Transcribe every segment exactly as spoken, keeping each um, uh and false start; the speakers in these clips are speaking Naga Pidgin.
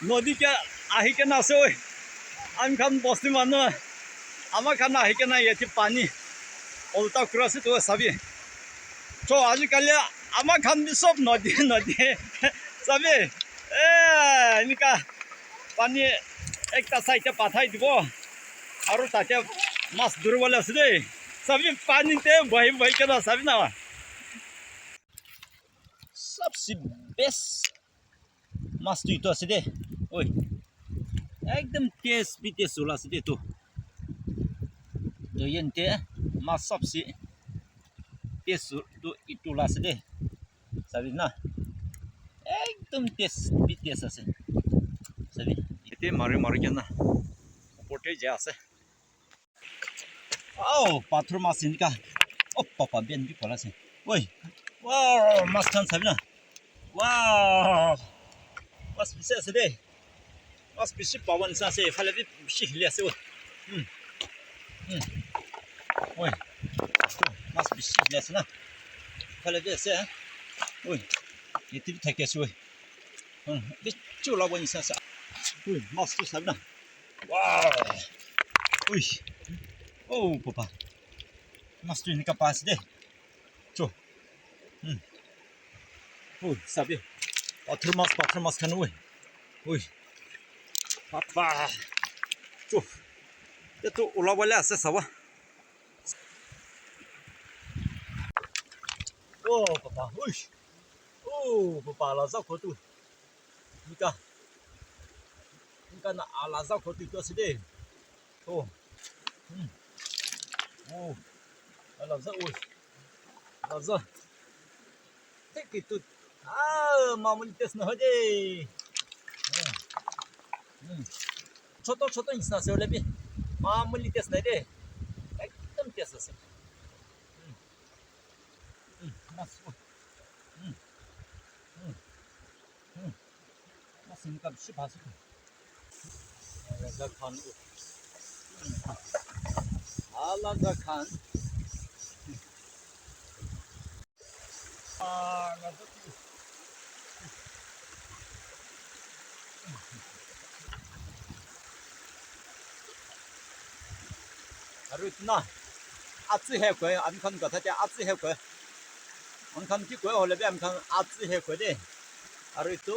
Nodi ke ahi kena ase oi. Ami khan bosti manu. Ama khan ahi kena yate pani. Olta kura ase to sabi. To aji kali ama khan bi sob nodi, nodi. Sabi. Eh, enika pani ekta side te pathai dibo. Aru tate mas duribole ase de. Sabi pani te bohi bohi kena sabi na. Sabse best. Mas tu itu ase de. Oi. Ekdam taste bi taste ola ase de tu. To yente mas sabse taste tu itu la ase de. Sabi na. Ekdam taste bi taste ase. Sabi. Ete mari mari kena. Upor te ja ase. Oh, pathor mas enika. Oh, papa, ben bi pala ase. Oi. Wow, mas khan sabi na. Wow. Mas bishi ase de. Mas bishi pawan sa ase. Phale bi bishi hili ase. Oi. Hmm. Hmm. Oi. Mas bishi hili ase na. Phale bi ase. Oi. Yate bi thaki ase. Oi. Hmm. Bishi ulabo nisa ase. Oi, mas tu sabi na. Wow. Ui. Oh, papa. Mas tu enika pa ase de. Cho. Hmm. Ui, sabi. Pathor mas, pathor mas khan ui. Ui. Papa. Cho. Etu ulabole ase sabo. Oh, papa. Ui. Oh, papa, la za khotu. Nika. Nika na ala za khotu to ase de. Oh. Hmm. Oh. Ala za, oi. Ala za. Thik itu. Ah, mamuli taste na hoy de. Hmm. Hmm. Choto choto nisna ase hoile bi. Mamuli taste nai de. Ekdam taste ase. Hmm. Hmm. Mas. Hmm. Hmm. Hmm. Mas enika bishi bhal ase. Alaga khan. Alaga khan. Alaga. Aru etu na, atsu he koi, ami khan kotha te atsu he koi. Ami khan ki koi, hoile bi ami khan atsu he koi de. Aru etu,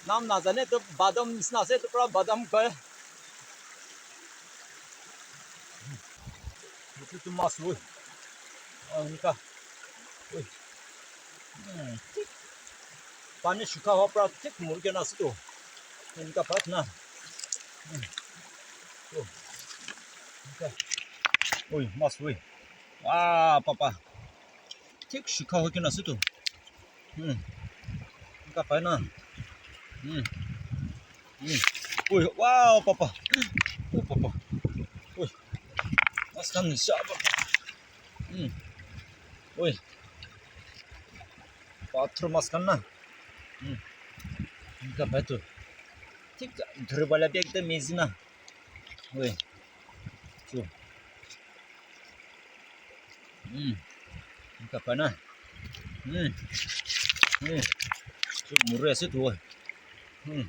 nam najane, etu badam nisna ase, etu pura badam koi. Etu tu mas oi. Ah, enika. Oi. Hmm, thik. Pani sukha hoa pra thik muri kena ase tu. Enika pat na. Hmm. Oh. Enika. Oi, mas oi. Ah, papa. Thik sukha hoi kena ase tu. Hmm. Enika pai na. Hmm. Hmm. Oi, wow, papa. Oh, papa. Oi. Mas khan nisha, papa. Hmm. Oi. Pathor mas khan na. Hmm. Enika pai tu. Thik dhuribole bi ekdam easy na. Oi. Chu. Hmm. Enika pai na. Hmm. Hmm. Chu muri ase tu, oi. Hmm.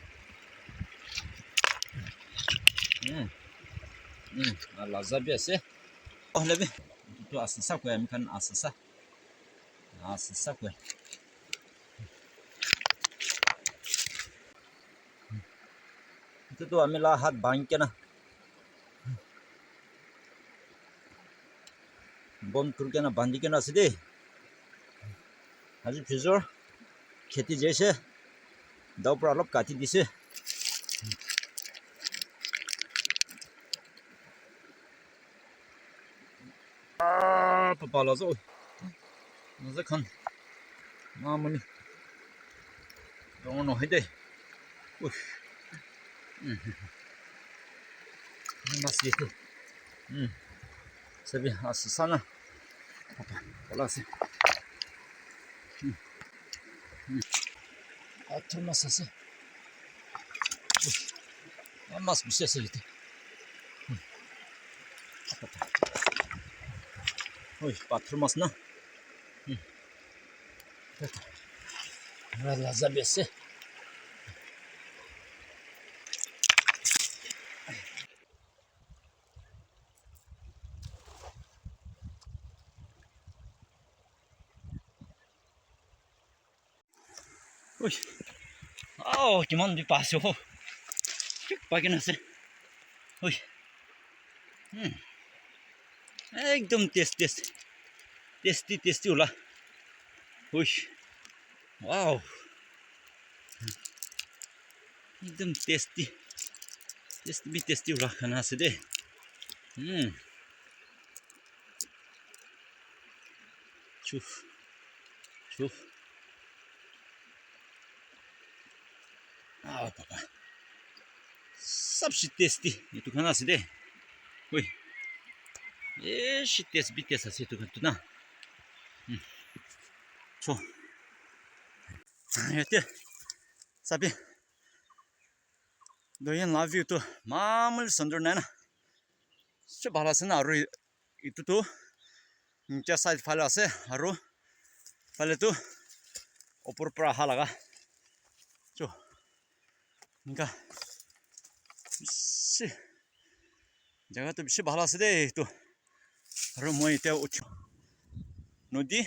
Hmm. Hmm. Ah, laza bi ase. Oh, lebi. Tu ase sa ko ami khan ase sa. Ase sa ko. Etu tu ami la hat bhang kena, bon kuri kena bandi kena ase de. Aji phijor kheti jaise, dao pora olop kati dise. Ah, papa lazo. Lazo khan. Mamuni. Dangor nohoi de. Uff. Hmm. Mas yetu. Hmm. Sabi, ase sana. Papa, pala ase. Hmm. Hmm. Athor mas ase. Uff. Mas bishi ase yate. Hmm. Oi, pathor mas na. Hmm. Laza bi ase. Ui. Oh, kiman bi pa ase ho. Thik pai kena ase. Ui. Hmm. Ekdom taste, taste. Tasty, tasty ula. Ui. Wow. Ekdom tasty. Tasty bi tasty ula khana ase de. Hmm. Chu. Chu. Ah, papa. Sabse tasty. Etu khan ase de. Oi. Eh, shi taste bi taste ase etu khan tu na. Hmm. Cho. Yate. Sabi. Doyen la view tu mamuli sundur nai na. Bishi bhal ase na, aru etu tu niche side phale ase, aru phale tu upor para aha laga. Cho, enka bishi jaga tu bishi bhal ase de etu. Aru moi etiya uthi nodi,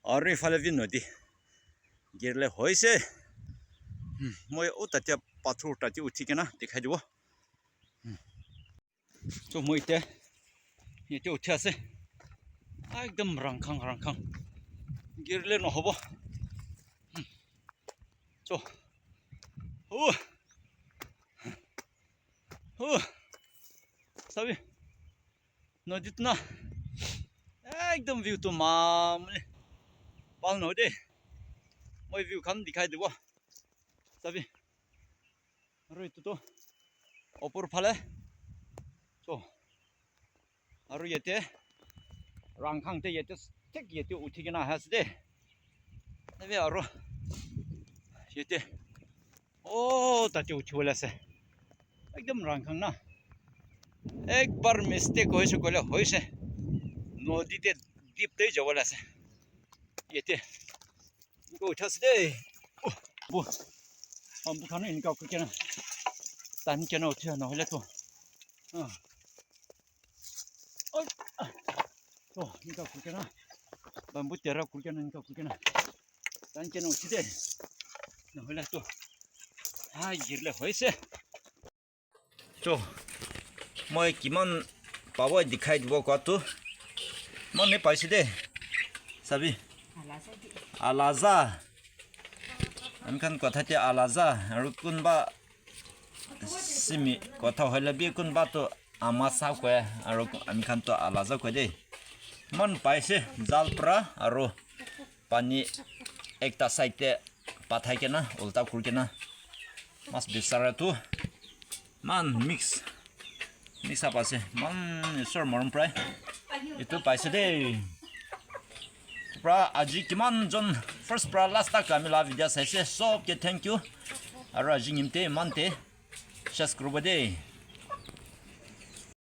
aru ephale bi nodi, girile hoise. Hmm, moi o tate pathor tate uthi kena dikhai dibo. Hmm. So moi ite yate uthi ase. Ekdom rangkhang, rangkhang. Girile nohobo. Hmm. So. Oh. Oh. Sabi. Nodi tu na. Ekdom view tu mamuli. Bhal nohoi de. Moi view khan dikhai dibo. Sabi. Aru etu tu upor phale. So, aru yate rangkhang te yate thik yate uthi kena ahi ase de. Ebe aru yate, oh, tate uthi bole ase. Ekdom rangkhang na. Ekbar mistake hoise koile hoise. Nodi te deep te jabole ase. Yate. Enka uthi ase de. Oh, bu. Bamboo khan enka kuri kena. Tani kena uthi nohole to. Ah. Oi. Ah. To, enka kuri kena. Bamboo tera kuri kena, enka kuri kena. Tani kena uthi de. Nohole to. Ah, girile hoise. Cho, moi kiman pabo dikhai dibo koa tu. Moi paise de. Sabi. Alaza. Ami khan kotha te alaza. Aru kunba simi kotha hoile bi kunba tu amasa koe. Aru ami khan tu alaza koe de. Moi paise jal pra aru pani ekta side te pathai kena, ulta kuri kena, mas bisara tu, man mix, mix up ase, man isor morom prai, etu paise de. Pra aji kiman jon first pra last tak ami la video saise, sob ke thank you, aru aji nimte iman te, shes kuribo de.